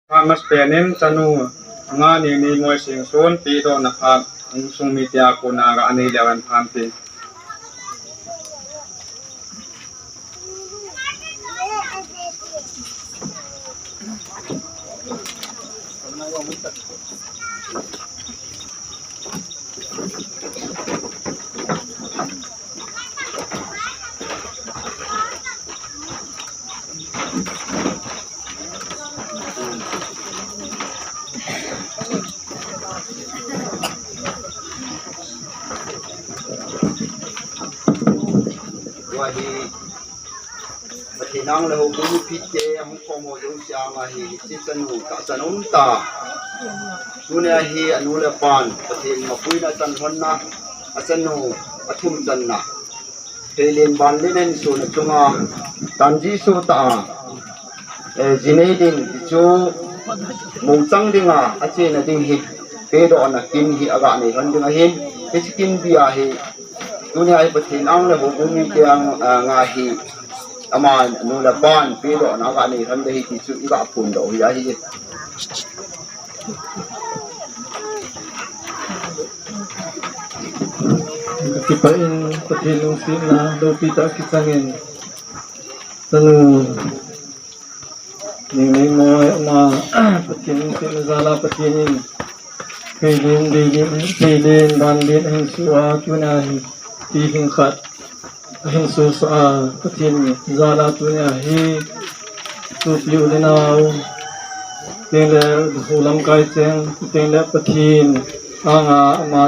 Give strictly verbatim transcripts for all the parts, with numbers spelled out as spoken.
Phat masapen in chanu Ningneimoi Singson pedohna phat insung mite a kona ga nei leu hen phat te. Tua hi Pathen ang le houbung mipite ahung khom ho jouse anga hi, hiche chanu tahsan um tah. Tunia hi anu le apan Pathen mapuina achan lhonna, achanu athum channa, theilen banlen ahin sun a chunga, dan ji soh tah a, eh, ji nei ding, ti chu mouchang dinga achena ding hi, pedohna kin hi aga nei lhon ding ahin, hiche kin bia hi, tunia hi Pathen ang le houbung mite ang, anga hi, ama nu le apan pedohna aga nei lhon ding ahi ti chu iga phondoh u ahi. Kipah in Pathen lungsetna loupi tah kichang in, chanu Ningneimoi ama Pathen lungsetna jal a Pathen in theilen, theilen, theilen banlen ahin soh a, tunia hi thilhing khat ahin sohsah a, Pathen jal a tunia hi sopi u le nao, chuteng le ho lamkai cheng, chuteng le Pathen anga ama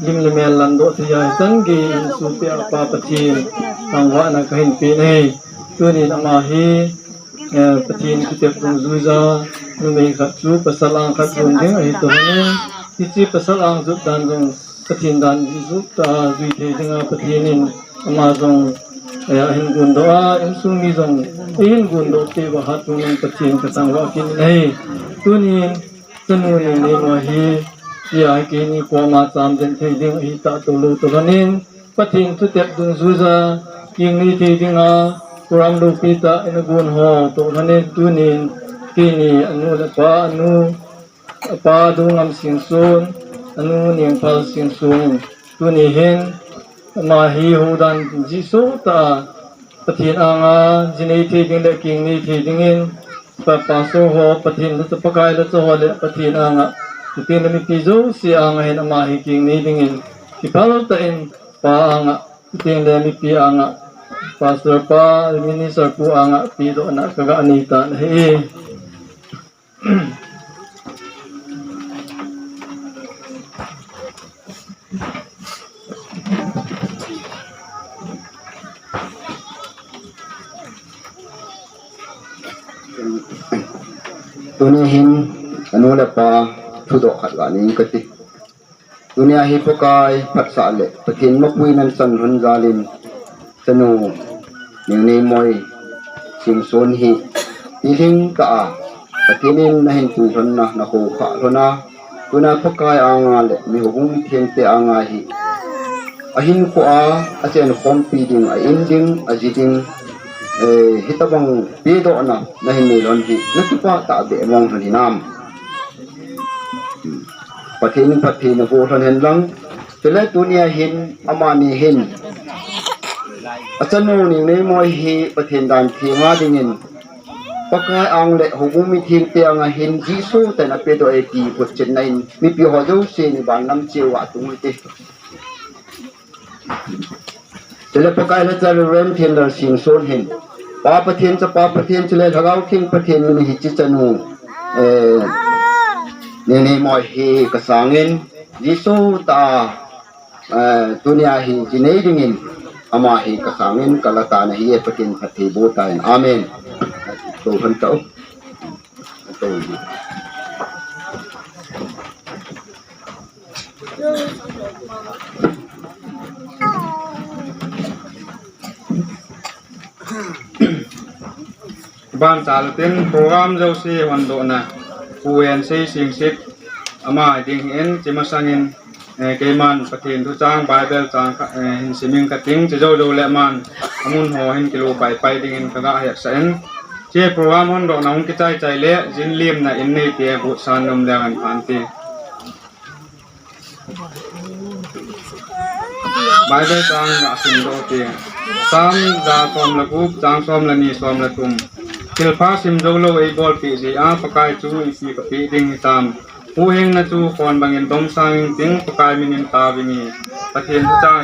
lim le mel landoh thei a hichan gei in sopi a Pa Pathen thangvahna kahin pe ahi. Tunin ama hi, eh, Pathen thutep dungjuija numei khat chu pasal ang khat jon ding ahi toh lhonin, hiche pasal ang jot dan jong Pathen dan ji soh tah a jui thei dinga Pathen in ama jong, eh, ahin gondoh a, insung mi jong eihin gondoh peh uva hatchungnung Pathen kathangvah kit in ahi. Tunin chanu Ningneimoi hi, tia hi keini koma chamden thei ding ahi tah toh lou toh lhonin, Pathen thutep dungjuija kingnei thei dinga program loupi tah in agon ho toh lhonin, tunin keini anu le apa, anu, apa Doungam Singson, anu Nengphal Singson, tuni hin ama hi houdan ji soh tah a Pathen anga ji nei thei ding le kingnei thei dingin, pa, pastor ho, Pathen lhacha, Pakai lhacha ho le Pathen anga, chuteng le mipi jouse anga hin ama hi kingnei dingin, kiphal tah in pa anga, chuteng le mipi anga, pastor pa, minister pu anga pedohna kaga nei tan ahi. Tuni hin anu le apa thudoh khat ga nei kati. Tunia hi Pakai phatsah le Pathen mapuina achan lhon jal in, chanu Ningneimoi Singson hi thilhing tah a Pathen in nahin pui lhon a, nakhokhah lhon a, tunia Pakai anga le mi houbung mithengte anga hi ahinkho a, achen khompi ding, a in ding, aji ding, eh, hitobang pedohna nahin nei lhon hi nakipah tahbeh mong lhon hinam? Pathen in phatthei naboh lhon hen lang. Chule tunia hin amani hin achanu Ningneimoi hi Pathen dan theng a dingin Pakai ang le houbung mithengte anga hin ji soh tah in apedoh e ti photchenna in mipi ho jouse in iban lam cheh uva tung u hite. Chule Pakai lhacha Reverend Thenlal Singson hin, Pa Pathen, Chapa Pathen, chule Lhagao Theng Pathen min in hiche chanu, eh, Ningneimoi hi kasangin, ji soh tah a, eh, tunia hi ji nei dingin, ama hi kasangin kala tan ahi e, Pathen phatthei boh tan. Amen. Tou lhon tau. Tou lhon. Ban chal tin program jouse hondohna Pu Ensei Singsit ama ding hin, hiche masangin, eh, keiman Pathen thu chang, Bible chang kha, eh, hin siming kating, hiche jou jou le aman amun ho hin kilopai pai dingin kaga hetsah in. Hiche program hon dohna hung kichai chai le, jin limna in neite, bu san nom le ngan phan te. Bible chang nga sim doh te. Psalm ja som le gup, chang som le ni, som le thum. Thilpha sim jou lou eibolpeh jeh a, Pakai chu ipi kapeh ding hitam. Huhhingna chu khon bangin domsang inting, Pakai min in taovin nge. Pathen thu chang